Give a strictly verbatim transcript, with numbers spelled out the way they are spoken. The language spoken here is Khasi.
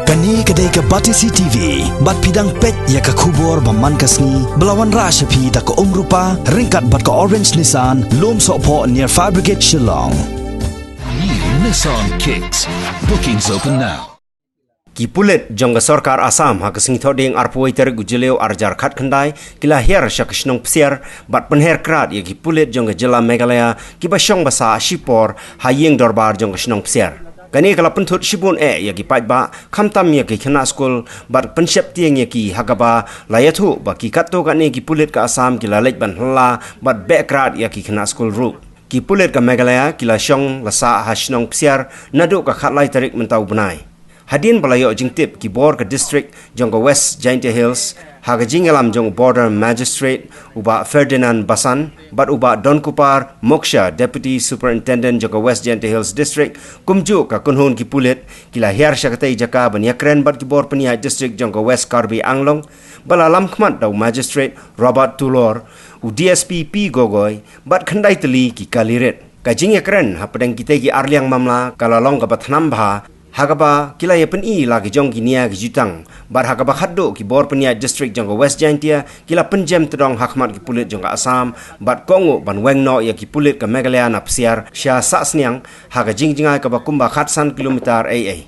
Kane ka dei ka Batesi T V, bad phi dang peit ïa ka khubor ba man ka sngi, ba la wanrah sha phi da ka Umrupa, ryngkat bad ka Orange Nissan, Lumsohphoh near Fire Brigade Shillong. New Nissan Kicks. Bookings open now. Ki pulit jong ka sorkar Assam ha ka sngi Thohdieng arphew tarik u Jylliew arhajar khatkhyndai ki la hiar sha ka shnong Psiar bad pynher krad ïa ki pulit jong ka jylla Meghalaya kiba shong ba sah shipor ha ïing dorbar jong ka shnong Psiar. Kane ka la pynthut shibun eh ïa ki paidbah khamtam ïa ki khynnah skul bad pynsheptieng ïa ki ha kaba la ïathuh ba ki katto katne ki pulit ka Assam ki la leit ban hylla bad beh krad ïa ki khynnah skul ruh. Ki pulit ka Meghalaya ki la shong la sah ha shnong Psiar naduh ka khatlai tarik mynta u bnai. Hadien ba la ïoh jingtip ki bor ka district jong ka West Jaintia Hills ha ka jingïalam jong u Border Magistrate u Bah Ferdinand Basan bad u Bah Donkupar Moksha, Deputy Superintendent jong ka West Jaintia Hills District, kumjuh ka kynhun ki pulit ki la hiar sha katei jaka ban ïakren bad ki bor pynïaid district jong ka West Karbi Anglong, ba la lam khmat da u Magistrate Robert Tulor, u D S P P Gogoi bad khyndai tylli ki kali rit. Ka jingïakren hapdeng kitei ki arliang mamla ka la long kaba thnam bha, ha kaba ki la ïa pyni la ki jong ki nia ki jutang bad ha kaba khatduh ki bor pynïaid district jong ka West Jaintia ki la pynjem tdong ha khmat ki pulit jong ka Assam bad kohnguh ban weng noh ïa ki pulit ka Meghalaya na Psiar sha Sahsniang ha ka jingjngai kaba kumba khatsan kilometer ei ei.